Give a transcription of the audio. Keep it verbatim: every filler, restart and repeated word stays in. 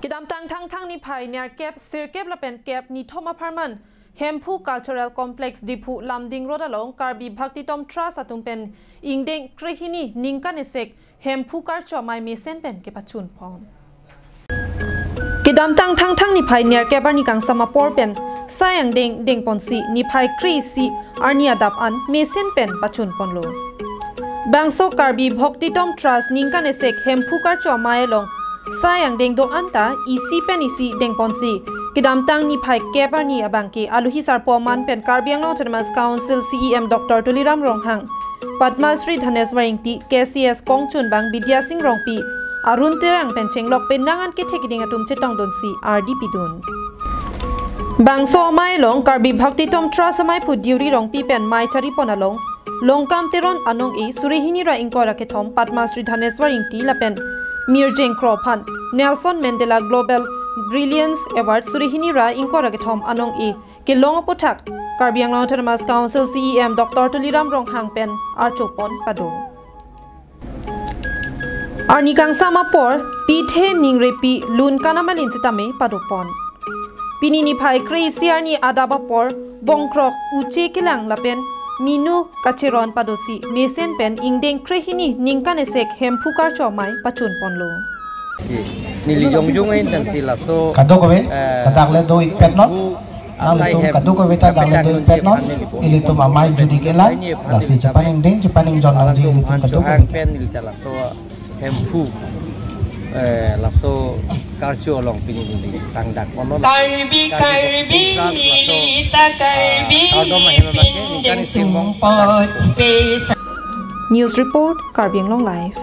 Kedamtang Thangthang niphai nerkep, sirkep lapen kep nithom apharman Hemphu Cultural Complex Diphu Lumding Road along Karbi Bhaktitom Trust atum pen ingdeng krehini ningkan esek Hemphu karcho amei mesen pen kepachun pon. Kedamtang Thangthang niphai nerkep arni kangsam apor pen sai angdeng dengponsi niphai kre-isi arni adap an mesen pen pachun ponlo. Bangso Karbi Bhaktitom Trust ningkan esek Hemphu karcho amei along sai angdeng do-an ta isi pen isi dengponsi kedamtang niphai kep arni abangke aluhi sarpo aman pen Karbi Anglong Autonomous Council C E M Doctor Tuliram Ronghang, Padma Shri Dhaneswar Ingti, K C S kongchunbang Bidya Sing Rongpi, Arun Terang pen chenglok penang an kethe keding atum chetongdunsi ardi pidun. Bangso amei along Karbi Bhaktitom Trust ameiphu Deuri Rongpi pen mei charipon along Longkam Teron anong-e suri hini ra ingkoi ra kethom Padma Shri Dhaneswar Ingti lapen Mirjeng Kro aphan Nelson Mandela Global Brilliance Award suri hini ra ingkoi ra kethom anong-e kelong aputhak Karbi Anglong Autonomous Council C E M Doctor Tuliram Ronghang pen archopon pado. Arni kangsam apor pithe ningrepi lun kanamalin sitame padopon. Pini niphai kre-isi arni adap apor bongkrok uche kelang lapen minu kacheron padosi mesen pen ingdeng krehini ningkan esek Hemphu karcho amei pachun ponlo. Si, neli jongjung ain tangsi laso, kadokave, eh, kadakle do-ik petnon, bu nanglitum asai hem kadokave ta dakle do-ik petnon, kapitang neli bu ilitum amei judik elang, ini lasi japan ingdeng, japan ingjon nangji ilitum alang kadokave. Pen neli ta laso Hemphu, eh, laso karcho along pini neli tangdak ponlo. Karbi, Karbi, Karbi, laso, lita ah, Karbi, kardom ahem abangke, ningkan isi mong pindeng sumpot pesa. News report, Karbi Anglong Live.